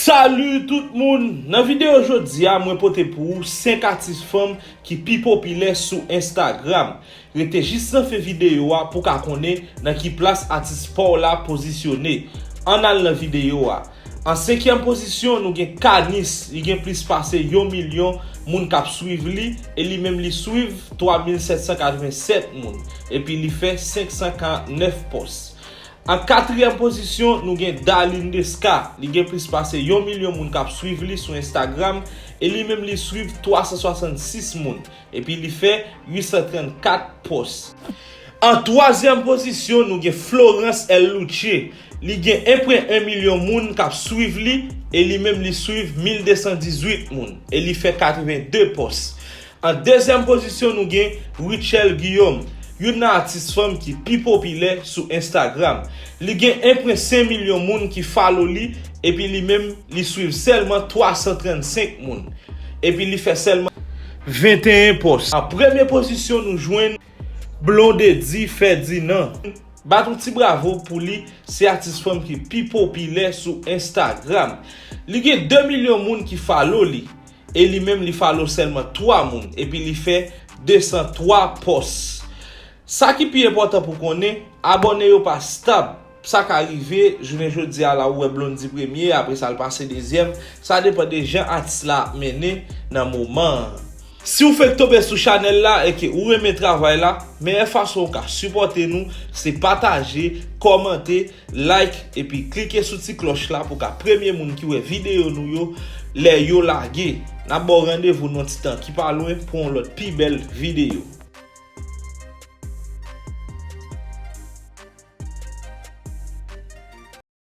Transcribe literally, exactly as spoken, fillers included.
Salut tout moun! Nan videyo jodi a, mwen pote pou ou senk atis fanm ki pi popilè sou Instagram. Rete jis nan fen videyo a pou w ka konnen nan ki plas atis pa w la pozisyone. Ann al nan videyo a. An senkyèm pozisyon, nou gen Kanis. Li gen plis pase yon milyon moun k ap swiv li e li menm li swiv twa mil sèt san katrevennsèt moun. Epi li fè senk san karannèf pòs. An katriyèm pozisyon, nou gen Darline Desca. Li gen plis pase yon milyon moun k ap swiv li sou Instagram e li menm li swiv twa san swasannsis moun. Epi li fè uit san trannkat pòs. An twazyèm pozisyon, nou gen Florence El Luche. Li gen en pwen en milyon moun k ap swiv li e li menm li swiv mil de san dizuit moun e li fè katrevenn de pòs. An dezyèm pozisyon, nou gen Rutshelle Guillaume, youn nan atis fanm ki pi popilè sou Instagram. Li gen en pwen senk milyon moun ki follow li, epi li menm, li swiv sèlman twa san trannsenk moun. Epi li fè sèlman venteyen pòs. An premye pozisyon, nou jwenn Blondedy Ferdinand. Bat yon ti bravo pou li, se atis fanm ki pi popilè sou Instagram. Li gen de milyon moun ki follow li. E li menm li follow sèlman twa moun epi li fè de san twa pòs. Sa ki pi enpòtan pou konnen, abòne yo pa stab. Sa ka rive, jounen jodi a la ou wè Blondy premye, apre sa l pase dezyèm. Sa depann de jan atis la ap mennen nan moman an. Si w fenk tonbe sou chanèl la e ke ou renmen travay la, meyè fason ou ka sipòte nou, se pataje, kòmante, like, epi klike sou ti klòch la pou w ka premye moun ki wè videyo nou yo lè yo lage. N ap ba w randevou nan yon ti tan ki pa lwen pou yon lòt pi bèl videyo.